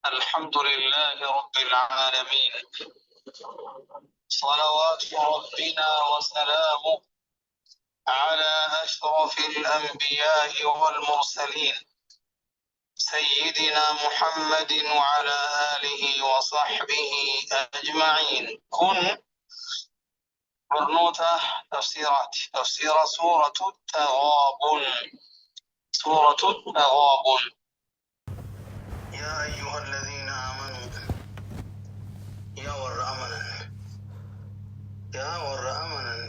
الحمد لله رب العالمين، صلوات ربنا وسلامه على أشرف الأنبياء والمرسلين، سيدنا محمد وعلى آله وصحبه أجمعين. Kun barnoota tafsiiraati. Tafsiira Suuratu Taghaabun. Suuratu Taghaabun. Yaa ayyuha alladhiina aamanuu, yaa warra amanan, yaa warra amanan.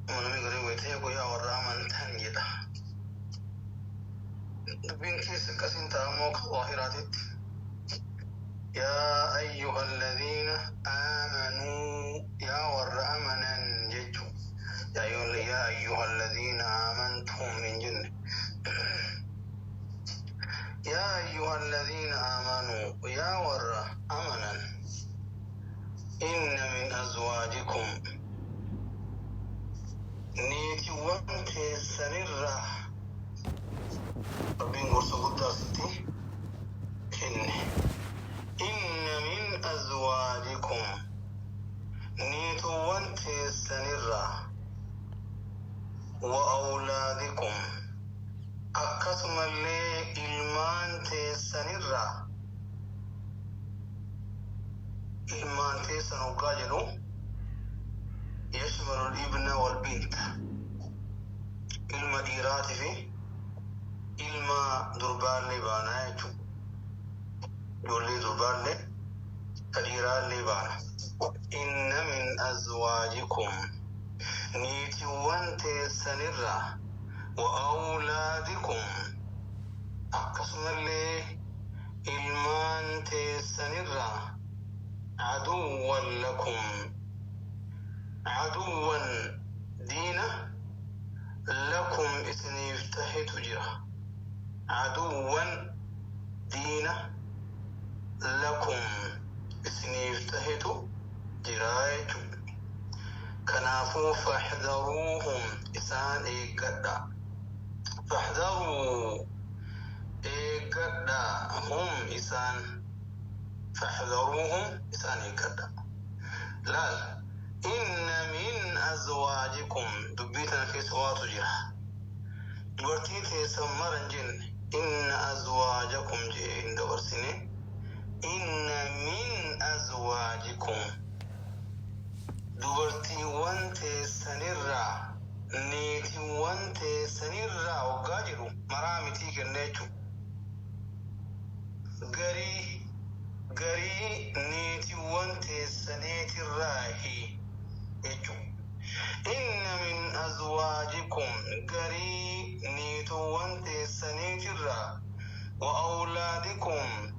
Namni garii wayita eegu yaa warra amantan jedha. Dubbiin keessa akkasiin ta'a immoo akka zaahiraatitti. Yaa ayyuha alladhiina aamanuu, yaa warra amanan jechu. Yaa ayyuha alladhiina aamantum hin jenne. Yaa ayyuha alladhiina aamanuu, yaa warra amanan. Inna min azwaajikum, niitiiwwan teessanirraa. Rabbiin gorsa guddaa sitti kenne. Inna min azwaajikum, niituwwan teessanirraa, wa awlaadikum, akkasumallee ilmaan teessanirraa. Ilmaan teessan hoggaa jedhu yashmalu ibna wal binta, ilma dhiiraatii fi ilma durbaallee baanaa jechuudha. Ijoollee durbaallee ka dhiiraallee baana. Inna min azwaajikum, niitiiwwan teessanirraa, wa awlaadikum, akkasumallee ilmaan teessanirraa, aduwwan lakum, aduwwan diina, lakum isiniif tahetu jira. Aduwwan diina, lakum isiniif tahetu jira jechuudha. Kanaafuu fahdharuuhum, isaan eeggadha. Fahdharuu, eeggadha, hum isaan. Fahdharuuhum, isaan eeggadha. Laal, inna min azwaajikum, dubbii tana keessa waatu jira. Dubartii teessan mara hin jenne. Inna azwaajakum jee hin dabarsine. Inna min azwaajikum, dubartiiwwan teessanirraa, niitiiwwan teessanirraa hoggaa jedhu maraa mitii kenne jechuudha. Garii niitiiwwan teessaniitirraahi jechuudha. Inna min azwaajikum, garii niituwwan teessaniitirraa, wa awlaadikum,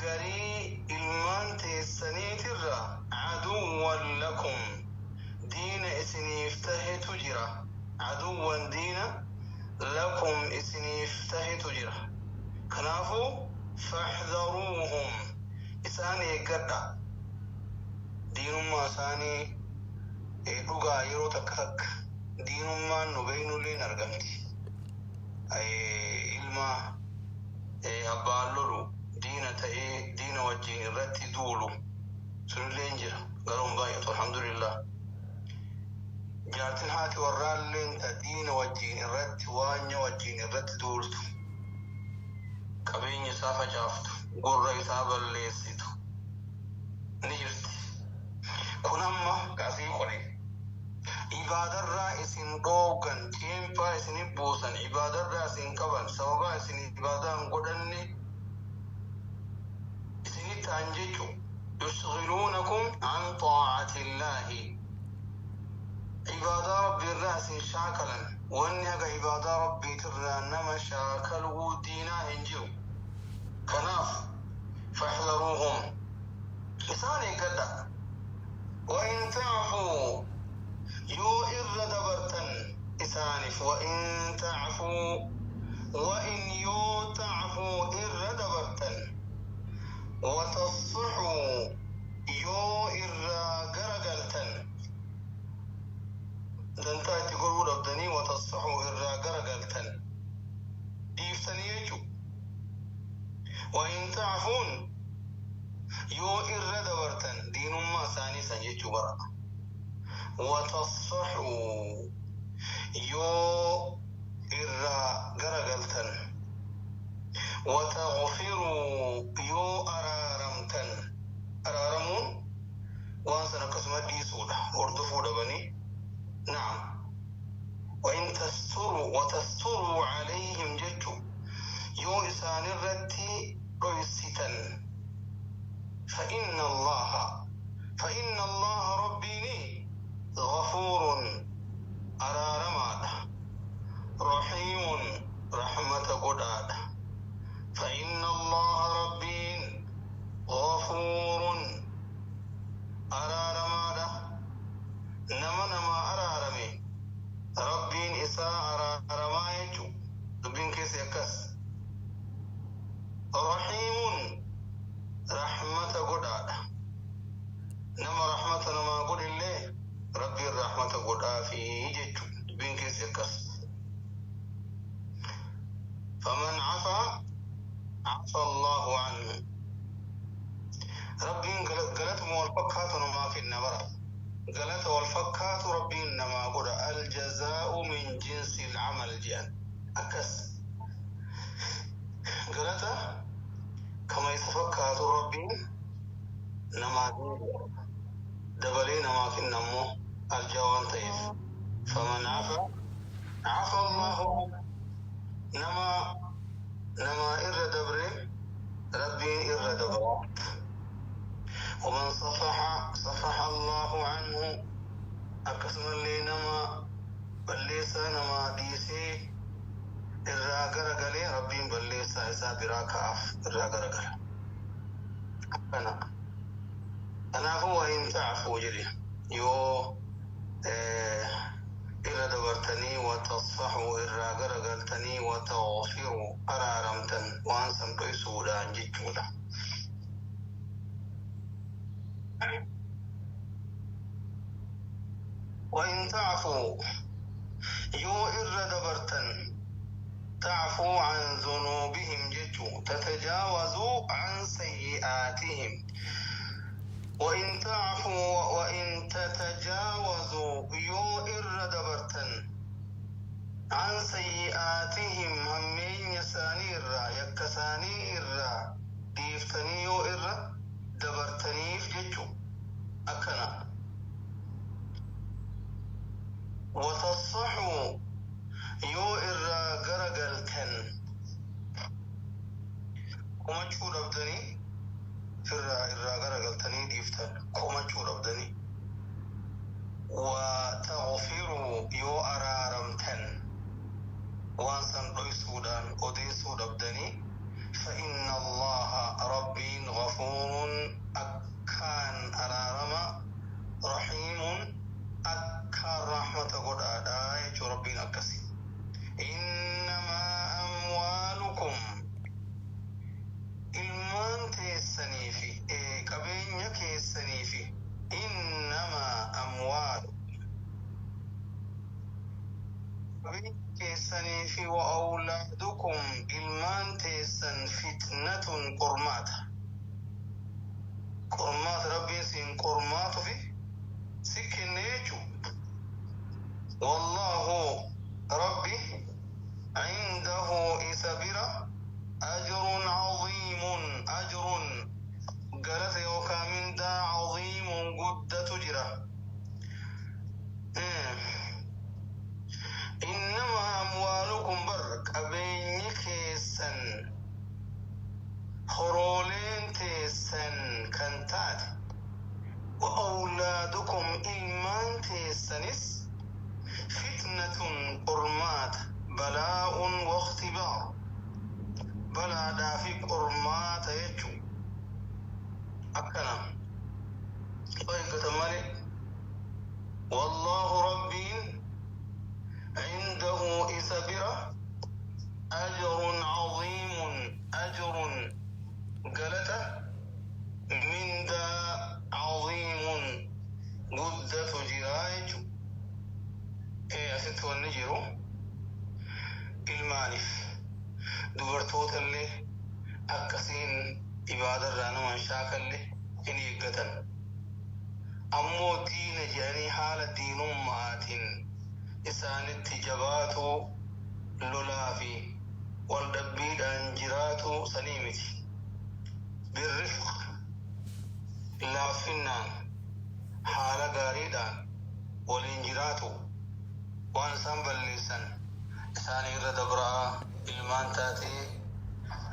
garii ilmaan teessaniitirraa, aduwwan lakum, diina isiniif tahetu jira. Aduwwan, diina, lakum isiniif tahetu jira. Kanaafuu fahdharuuhum, isaan eeggadha. Diinummaa isaanii dhugaa yeroo takka takka diinummaan nu beeynullee hin argamti. Ilma abbaan lolu, diina ta'ee diina wajjin irratti duulu sunillee hin jira, garuu hin baay'atu, alhamdulillah. Jaartin haati warraalleen ta diina wajjin irratti, waanya wajjin irratti duultu, qabeenya isaa facaaftu, gurra isaa balleessitu ni jirti. Kun amma kaasii qole ibaadarraa isin dhoogan, ceempaa isin buusan, ibaadarraa isin qaban, sababaa isin ibaadaa hin godhanne isinitti ta'an jechu. Yushghiluunakum an xaa'ati illaahi, ibaadaa Rabbii irraa isin shaakalan. Wanni haga ibaadaa Rabbiitirraa nama shaakaluu diinaa hin jiru. Kanaaf fahdharuuhum, isaan eeggadha. Wa in ta'fuu, yoo irra dabartan isaaniif, wa in ta'fuu, wa in yoo, ta'fuu irra dabartan, wa tasfaxuu, yoo irraa garagaltan, dantaa itti godhuu dhabdanii, wa tasfaxuu, irraa garagaltan, dhiiftanii jechu. Wa Wain ta'fuun yoo irra dabartan diinummaa isaanii san jechuu bara. Watasfaxuu yoo irraa garagaltan. Wataghfiruu yoo araaramtan. Araaramuun waan san akkasuma dhiisuudha, hordofuu dhabanii. Na'am. Wain tasturuu watasturuu calayhim jechu yoo isaanirratti dhoysitan. فإن الله فإن الله ربيني غفور أرارماد رحيم رحمة قداد. فإن الله ربين غفور أرارماد نما نما أرارمي ربين إساء أرارما يجو دبين كيس يكس رحيم رحمة قدادة نما رحمة نما قد الله ربي الرحمة قدا في جيتو دبين كيس يكس. فمن عفا عفا الله عنه. ربي غلط والفكات نما في النبرة غلط والفكات ربي نما قد الجزاء من جنس العمل جان أكس غلط كما يتفكر ربي نما دبلي نما في النمو الجوان طيف. فمن عفا عفا الله نما نما إر دبري ربي إر دبر. ومن صفح صفح الله عنه أكسم اللي نما بليس نما ديسي irraa garagalee rabbiin balleessaa isaa biraa ka'aaf irraa garagala. Akkana. Kanaafuu wahin ta'afuu jedhe yoo irra dabartanii watasfaxuu irraa garagaltanii wataghfiruu araaramtan waan san dhoysuudhaan jechuudha. Wain ta'afuu yoo irra dabartan تعفو عن ذنوبهم جتو تتجاوزوا عن سيئاتهم. وإن تعفوا وإن تتجاوزوا يو إر دبرتن عن سيئاتهم همين يساني إرّا يكساني إرّا ديفتني يو إر دبرتنيف جتو أكنا. وتصحوا yoo irraa garagaltan komachuu dhabdanii irraa garagaltanii dhiiftan komachuu dhabdanii. Wa taghfiruu yoo araaramtan waan san dhoysuudhaan odeessuu dhabdanii. فإن الله ربي غفور أكان أرارما رحيم أكان رحمة قد أدايت ربي أكسي. إنما أموالكم ilmaan teessanii fi qabeenya keessanii fi إنما أموالكم qabeenya keessanii fi وأولادكم ilmaan teessan فتنة qormaata qormaata rabbiin siin qormaatu fi si kenne jechuu. والله ربي عنده isa bira أجر عظيم أجر قالت يوكا من دا عظيم قد تجرى. إنما أموالكم برك أبين كيسا خرولين تيسا كنتات وأولادكم إلمان تيسنس فتنة قرمات بلاء واختبار بلا في قرمات يجو أكنا طيب. والله ربي عنده إسبرة أجر عظيم أجر قالته من ذا عظيم قدة جرايج إيه أستوى النجرو ilmaaniif dubartoota illee akkasiin Ibaadarraa nama hin shaakalle hin eeggatan. Ammoo diina jedhanii haala diinummaatiin isaanitti jabaatu, lolaa fi waldhabbiidhaan jiraatu sanii miti. Birrifq, laaffinnaan, haala gaariidhaan waliin jiraatu. Waan isaan balleessan isaanii irra dabraa, ilmaan taatee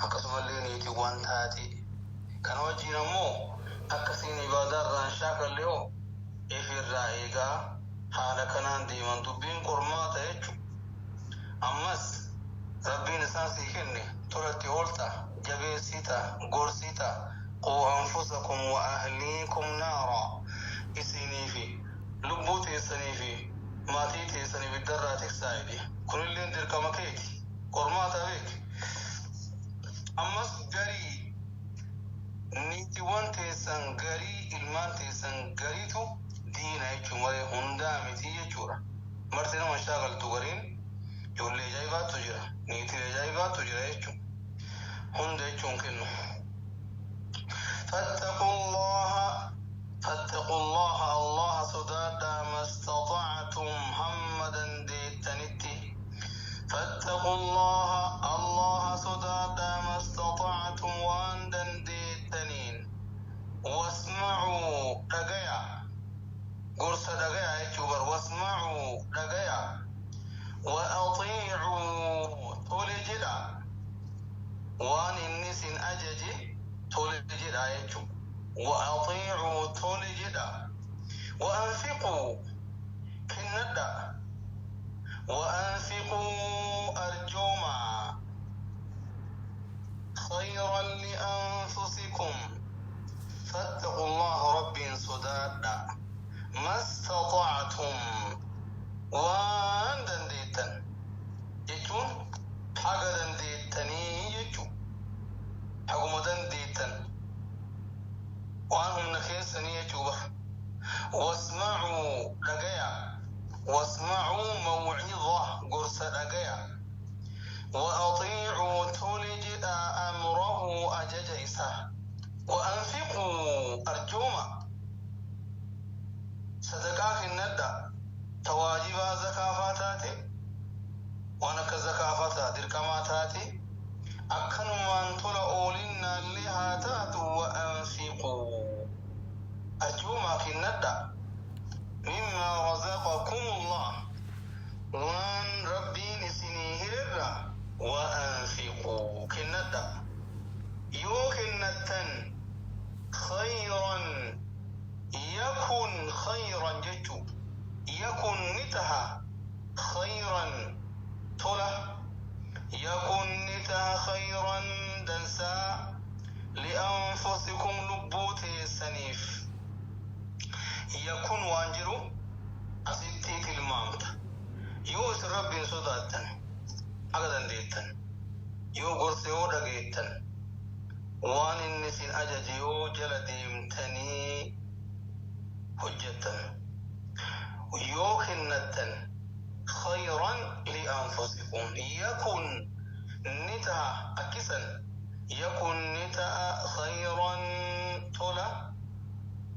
akkasumallee niitiiwwan taatee. Kana wajjiin ammoo akkasiin ibaadaa irraa hin shaakalle hoo if irraa eegaa haala kanaan deeman dubbiin qormaata jechu. Ammas Rabbiin isaan sii kenne tolatti oolta, jabeessita, gorsita. Quu anfusakum wa ahliikum naara, isinii fi lubbuu teessanii fi maatii teessan ibiddarraa tiksaa jedhe. Kunilleen dirqama keeti. Qormaata beeki. Ammas garii niitiwwan teessan garii ilmaan teessan gariitu diina jechuu malee hundaa miti jechuudha. Marti nama hin shaakaltu, gariin ijoollee ajaa'ibaatu jira, niitii ajaa'ibaatu jira jechuudha. Hunda jechuun kennu. Fattaqullaha, fattaqullaha, Allaha sodaadhaa, mastaxactum, hamma dandeettanitti. Fattaqullaha, Allaha sodaadhaa, mastaxactum, waan dandeettaniin. Wasmacuu, dhagaya, gorsa dhagaya jechuu bar. Wasmacuu, dhagaya, wa axiicuu, tole jedha, waan inni isin ajaje tole jedha jechu. Wa axiicuu, tole jedha. Wa anfiquu, kennadha. Wa anfiquu, arjoomaa, khayran lianfusikum. Fattaqu Allaha, Rabbiin sodaadha, mastaxactum, waan dandeettan jechuun haga dandeettanii jechu, haguma dandeettan, waan humna keessanii jechuu bar. Wasmacuu, dhagaya. Wasmacuu mawciza, gorsa dhagaya. Wa axiicuu, tole jedha, amrahu, ajaja isa. Wa anfiquu, arjooma, sadaqaa kennadha, ta waajibaa zakaafaa taate, waan akka zakaafaa ta'a dirqamaa taate, akkanumaan tola oolinnaallee haa taatu. Wa anfiquu, arjoomaa kennadha, mimmaa razaqakumullah, waan Rabbiin isinii hirerra. Wa anfiquu, kennadha. Yoo kennattan, khayran, yakun khayran jechu, yakun ni taha, khayran tola, yakun ni taha, khayran dansaa, lianfusikum, lubbuu teessaniif. Yakun waan jiru asitti tilmaamta. Yoo isin Rabbiin sodaattan, haga dandeettan yoo gorsa yoo dhageettan, waan inni isin ajaje yoo jala deemtanii hojjettan, yoo kennattan, khayran lianfusikum, yakun ni taha akkisan, yakun ni ta'a, khayran tola,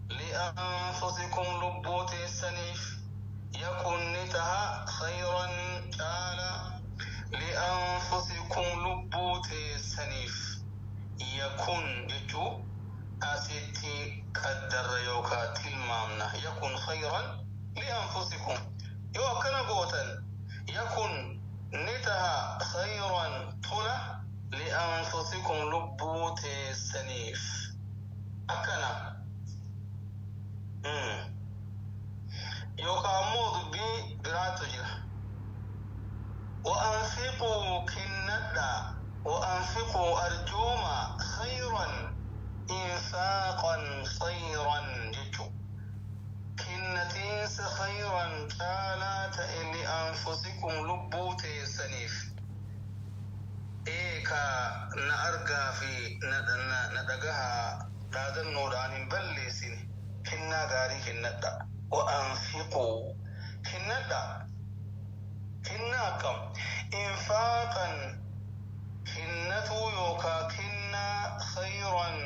lianfusikum, lubbuu teessaniif. Yakun ni taha, khayran caala, lianfusikum, lubbuu teessaniif. Yakun jechuu asitti qaddarra yookaa tilmaamna. Yakun khayran lianfusikum, yoo akkana gootan, yakun ni taha, khayran tola, lianfusikum, lubbuu teessaniif akkana. Yookaan ammoo dubbii biraatu jira. Wa anfiquu, kennadha. Wa anfiquu, arjooma, khayran, infaaqan khayran jechu, kennatiinsa, khayran caalaa ta'e, lianfusikum, lubbuu teessaniif. Eeka na argaa fi na dhagahaa dhaadannoodhaan hin balleessine, kennaa gaarii kennadha. Wa anfiquu, kennadha. Kennaa akkam? Infaaqan, kennatuu yookaa kennaa, khayran.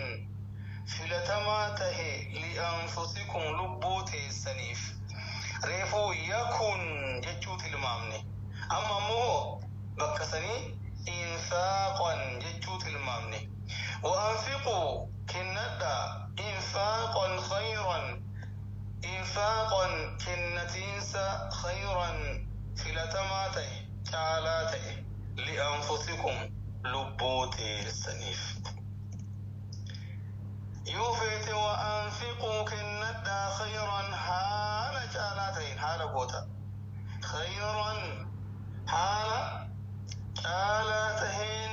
Bakka sanii infaaqan jechuu tilmaamne. Wa'anfiquu kennadhaa infaaqan khayran infaaqan kennatiinsa khayran filatamaa ta'e caalaa ta'e li'anfusikum lubbuu teessaniif. Yoo feete wa'anfiquu kennadhaa khayran haala caalaa ta'een haala goota. Khayran haala caalaa taheen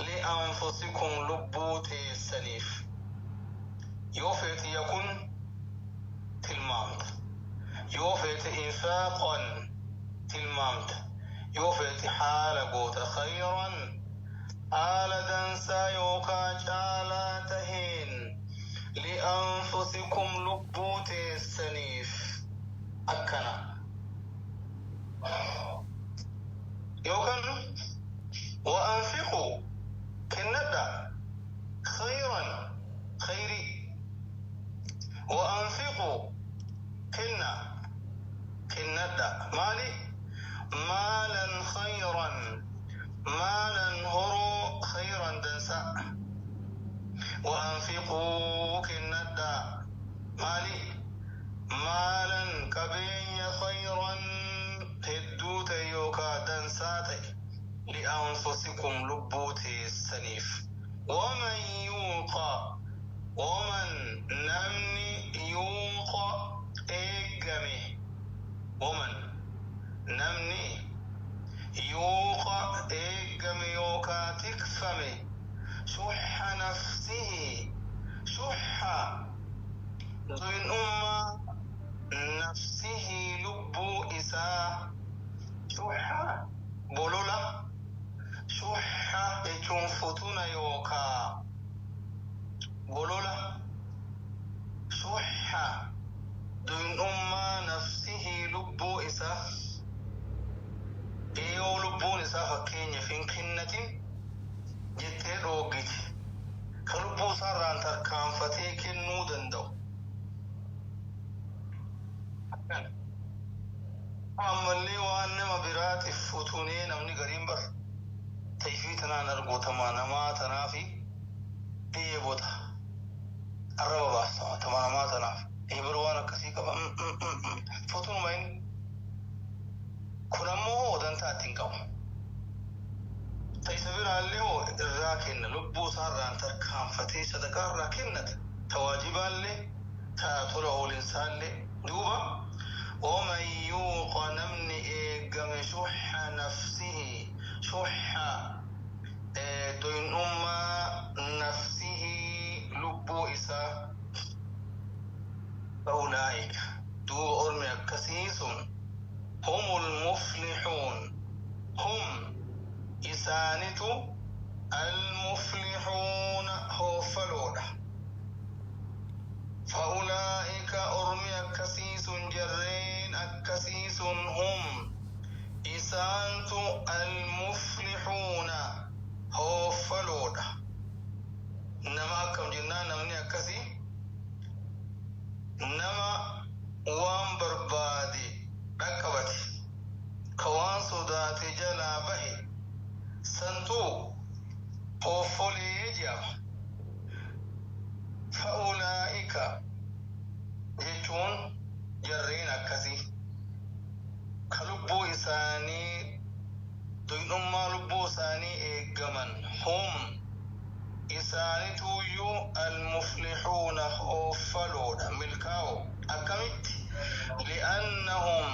li'anfusikum lubbuu teessaniif. Yoo feete yakun tilmaamta. Yoo feete infaaqan tilmaamta. Yoo feete haala goota khayran haala dansaa yookaa caalaa taheen li'anfusikum lubbuu teessaniif akkana. Yookaan wa'anfiquu kennadhaa khayran khayrii wa'anfiquu kennaa kennadhaa maali maalan khayran maalan horoo khayran dansaa wa'anfiquu kennadhaa maali maalan qabeenya khayran hedduu ta'e yookaa dansaa ta'e li'anfusikum lubbuu teessaniif. Waman yuuqa waman namni yuuqa eeggame waman namni yuuqa eeggame yookaa tikfame shuxa nafsihi shuxa doyinummaa nafsihi lubbuu isaa shuxa bolola shuxa jechuun futuna yookaa bolola shuxa doyinummaa nafsihi lubbuu isaa yoo lubbuun isaa fakkeenyaaf hin kennatin jettee dhooggite ka lubbuu isaarraan tarkaanfatee kennuu danda'u. Ammallee waan nama biraatiif futunee namni gariin bar tayfii tanaan argootama namaa tanaafi dheebota arraba baastama tama namaa tanaaf eebalu waan akkasii qaba futunuma inni kun ammoo hoo dantaa ittiin qabu. Taysa biraallee hoo irraa kenna lubbuu isaarraan tarkaanfatee sadaqaa irraa kennata tawaajibaallee ta tola oolinsaallee duuba waman yuuqa namni eeggame shuxa nafsihi shuxa doyinummaa nafsihi lubbuu isaa faulaa'ika duuba ormi akkasii sun humul muflixuun hum isaanitu almuflixuuna hooffaloodha. Faulaa'ika ormi akkasii sun jarreen akkasii sun hum isaantu almuflixuuna hooffaloodha. Nama akkam jennaan namni akkasii nama waan barbaade dhaqqabate ka waan sodaate jalaa bahe santuu hooffolee jedhama. Fa'ulaa'ika jechuun jarreen akkasii ka lubbuu isaanii doyinummaa lubbuu isaanii eeggaman hum isaanituuyyuu almuflixuuna hooffaloodha milkaa'o akkamitti li'annahum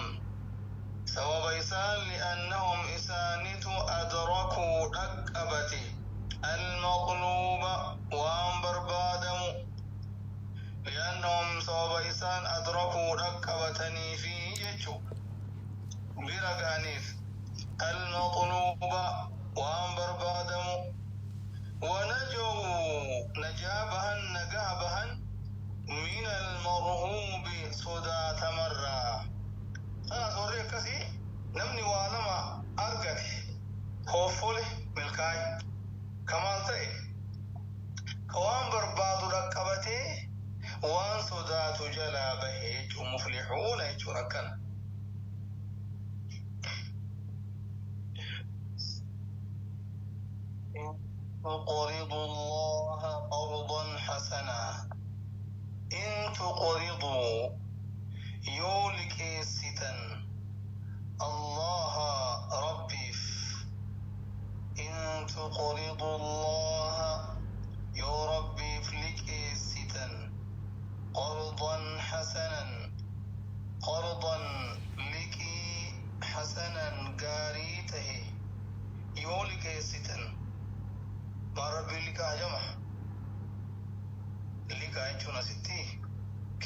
sababa isaan li'annahum isaanitu adrakuu dhaqqabate almaqluuba waan barbaadamu li'annahum sababa isaan adrakuu dhaqqabataniifi jechu bira ga'aniif almaqluuba waan barbaadamu wanajuu najaa bahan nagaa bahan min almarhuubi sodaatamarraa. Kanaas warri akkasii namni waa lama argate hooffole milkaa'e kamaal ta'e ka waan barbaadu dhaqqabatee waan sodaatu jalaa bahe jechuun muflixuuna jechuun akkana. Jechuun asitti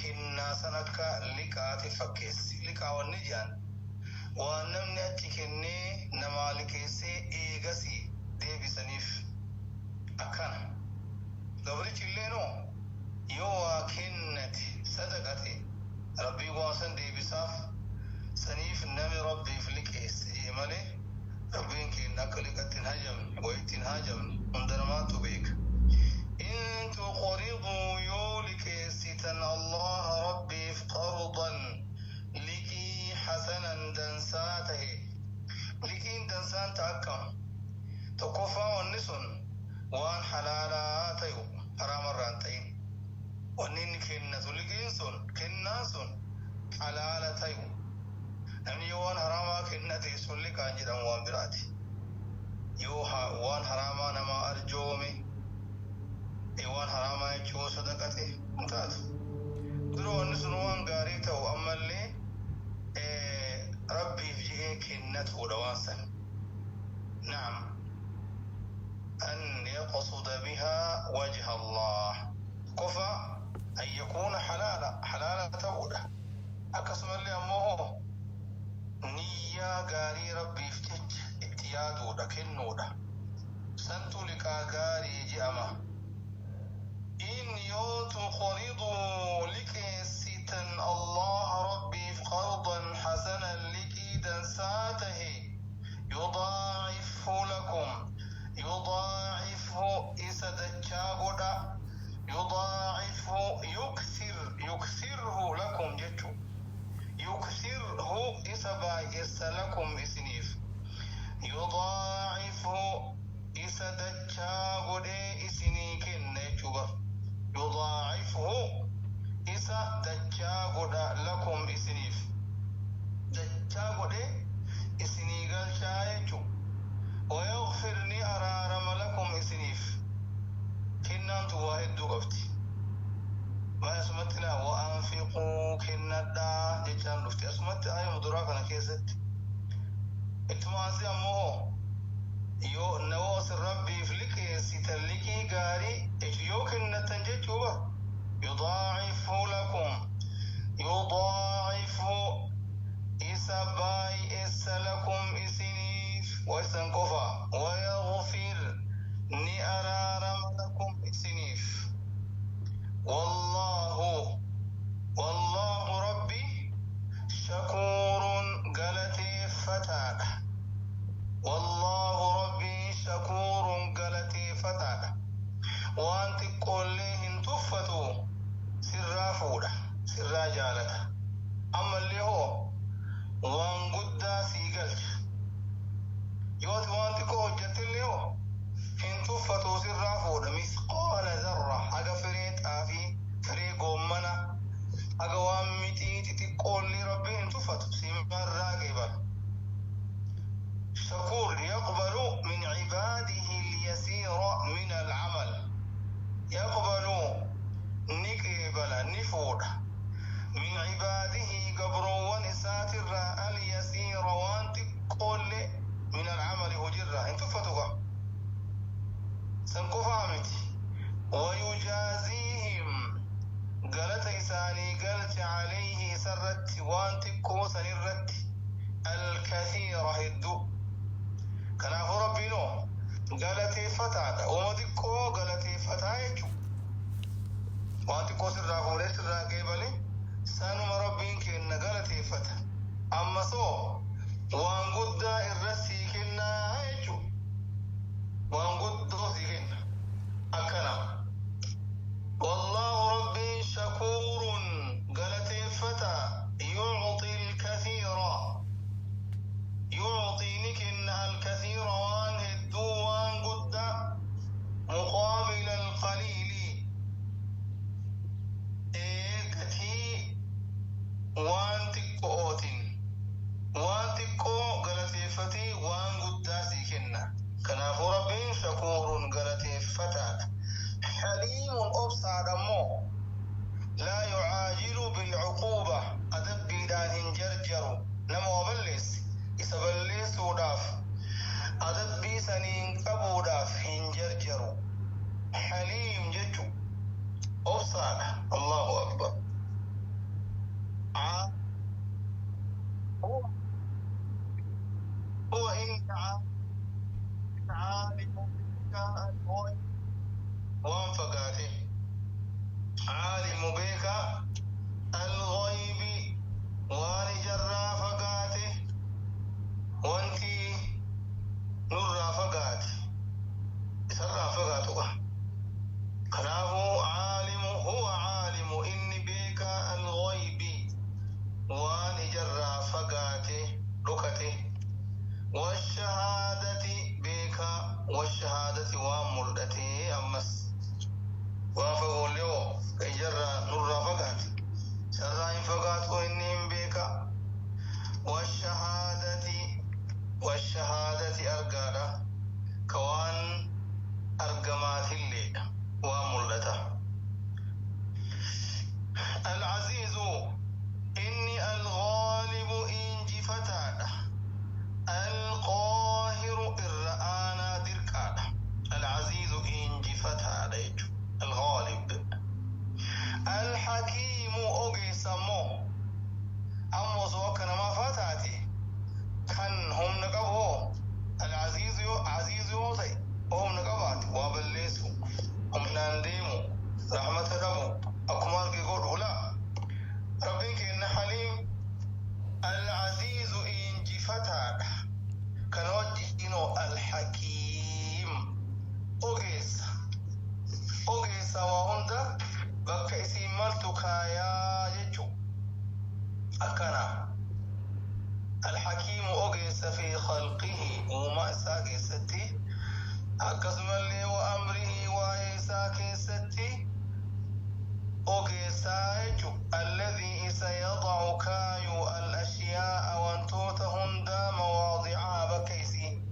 kennaa san akka liqaati fakkeessi. Liqaa wanni jedhan waan namni achi kennee namaa liqeessee eegasii deebisaniif akkana. Gabrichi illeenoo yoo waa kennate, sadaqate, Rabbii waan san deebisaaf. Saniif nami Rabbiif liqeesse jee malee Rabbiin keenya akka liqatti hin hajamne, wayitti hin hajamne, hunda namaatu beeka. In tuqriduu, yoo liqeessitan, Allaha Rabbiif, qardan, liqii, hasanan, dansaa tahe. Liqiin dansaan ta akkam? Tokkoffaa, wanni sun waan halaalaa tayu, haraamarraa hin ta'in. Wanni inni kennatu, liqiin sun, kennaan sun halaala tayu. Namni yoo waan haraamaa kennate, sun liqaan jedhamu, waan biraati. Yoo waan haraamaa nama arjoome, waan haraamaa jechuu sadaqate, hin taatu. Dura wanni sun waan gaarii ta'u, ammallee Rabbiif je'ee kennatuudha waan san. Naam, an yaqsuda bihaa wajha Allah qofa, an yakuuna halaala, halaala ta'uudha. Akkasumallee ammoo niyyaa gaarii Rabbiif jecha itti yaaduudha kennuudha. Santu liqaa gaarii je'ama. In yoo tuqriduu, liqeessitan, Allaha Rabbiif, qardan hasanan, liqii dansaa tahe, yudaacifhu lakum, yudaacifhu, isa dachaa godha, yudaacifhu, yuksir, yuksirhu lakum jechu, yuksirhu, isa baay'essa, lakum, isiniif, yudaacifhu, isa dachaa godhee isinii kenna jechuu bar. Yudaacifhu, isa dachaa godha, lakum, isiniif, dachaa godhee isinii galchaa jechu. Wayaghfir, ni araarama, lakum, isiniif. Kennaantu waa hedduu qabdi. Maal asumatti laa wa anfiquu, kennadhaa jechaan dhufte asumatti ayuma duraa kana keessatti. Ittuma aansee ammoo yoo nawoo isin Rabbiif liqeessitan liqii gaarii jechu, yoo kennattan jechuu bar, yudaacifu lakum, yudaacifu, isa baay'essa, lakum, isiniif, waisan qofa, wayaghfir, ni araarama, lakum, isiniif. Wallaahu, wallaahu, Rabbi, shakuurun, galateeffataadha. Wallaahu, Rabbii, shakuurun, galateeffataadha. Waan xiqqoollee hin tuffatu, sirraa fuudha, sirraa jaalata. Ammallee hoo waan guddaa sii galcha. Yoo ati waan xiqqoo hojjettellee hoo hin tuffatu, sirraa fuudha. Misqaala zarra, haga firee xaafii, firee goommana, haga waan mixii xixiqqoollee Rabbiin hin tuffatu, simarraa qeebala. Shakuur, yaqbalu min cibaadihi alyasiira min alcamal. Yaqbalu, ni qeebala, ni fuudha, min cibaadihi, gabroowwan isaatirraa, alyasiira, waan xiqqoollee, min alcamali, hojirraa hin tuffatu. Ka san qofaa miti, wayujaaziihim, galata isaanii galcha, calayhi, isarratti, waan xiqqoo sanirratti, alkathiira, hedduu. Kanaafuu Rabbiinoo galateeffataadha. Uma xiqqoo galateeffataa jechu. Waan xiqqoo sirraa fuudhee sirraa qeebale, sanuma Rabbiin kenna galateeffata. Ammasoo waan guddaa irra sii kennaa jechu. Waan guddoo sii kenna akkana. Wallaahu, Rabbiin, shakuurun, galateeffata, yucxi alkathiira, yucxii, ni kenna, alkathiira, waan hedduu, waan guddaa, muqaabila alqaliili, gatii waan xiqqootiin. Waan xiqqoo galateeffatee waan guddaa sii kenna. Kanaafuu Rabbiin shakuurun, galateeffataadha. Haliimun, obsaadha immoo. Laa yucaajilu bilcuquuba, adabbiidhaan hin jarjaru. Nama waa balleesse isa balleessuudhaaf, adabbii saniin qabuudhaaf hin jarjaru. Haliim jechu obsa. Obsaadha. Allahu akbar. Huwa inni caalimu waan fagaate, caalimu beeka, alghaybi waan ijarraa fagaate, wanti nurraa fagaate isarraa fagaatuqa. Kanaafuu caalimu, huwa caalimu inni beeka, alghaybi waan ijarraa fagaate dhokate, washahaadati beeka, washahaadati waan mul'ate. Ammas waan fagoollee hoo ka ijarraa nurraa fagaate isarraa hin fagaatu, inni hin beeka. Washahaadati, washahaadati argaadha, ka waan argamaatilleedha, waan mul'ata. Alcaziizu inni alghaalibu injifataadha, alqaahiru irra aanaa dirqaadha. Alcaziizu injifataadha jechu, alghaalib. Alhakiimu ogeessa immoo. Amma osoo akka namaa faa taate kan humna qabu hoo, alcaziizu yoo aziizu yoo ta'e, humna qabaate waa balleessu, humnaan deemu, rahmata qabu, akkuma arge godhu. La, Rabbiin kenna haliim. Alcaziizu injifataadha, kana wajjiinoo alhakiim ogeessa, ogeessa waa hunda bakka isiin maltu kaayaa jechu. Akkana alhakiimu ogeessa fi khalqihi uumaa isaa keessatti, akkasumallee wa amrihi waa'ee isaa keessatti ogeessaa jechu. Alladhii isa yadacu kaayu, al ashyaa'a wantoota hundaa, mawaadicaha bakka isii,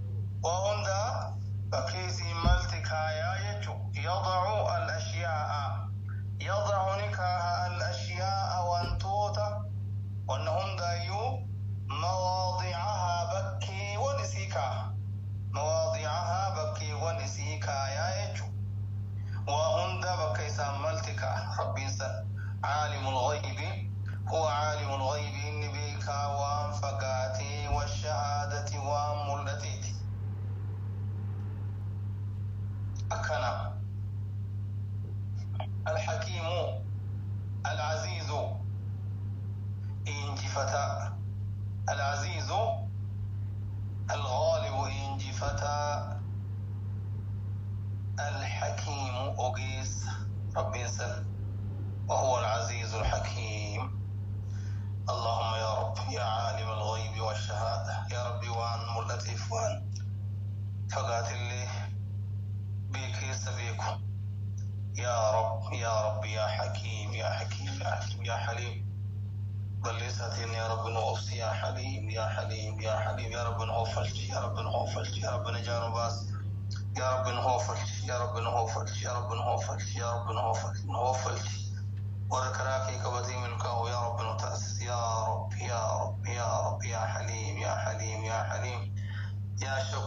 waa hundaa bakka isii malti kaayaa jechu. Yadacu al ashyaa'a, yadacu ni kaaha, al ashyaa'a wantoota, wanna hundaayyuu, mawaadicahaa bakkeewwan isii kaaha, mawaadicahaa bakkeewwan isii kaayaa jechu. Waa hunda bakka isaan malti kaaha Rabbiin san. Caalimu lghaybi, huwa caalimu lghaybi inni beekaa waan fagaatee, washahaadati waan mul'ateeti. Akkana alhakiimu alcaziizu injifataa, alcaziizu alghaalibu injifataa, alhakiimu ogeessa Rabbiin san. وهو العزيز الحكيم. اللهم يا رب يا عالم الغيب والشهادة، يا ربي waan mul'ateef waan fagaatillee beekeessa beeku، يا رب يا رب يا حكيم يا حكيم يا حكيم يا حليم، balleessaatiin يا رب nu obsi. يا حليم يا حليم يا حليم، يا رب nu oofalchi، يا رب nu oofalchi، يا رب najaa nu baas، يا رب nu oofalchi، يا رب nu oofalchi، يا رب nu oofalchi، يا رب nu oofalchi، nu oofalchi. Warra karaa kee qabatee milkaa'u يا رب nu taasisi. يا رب يا رب يا رب يا حليم يا حليم يا حليم يا شكور.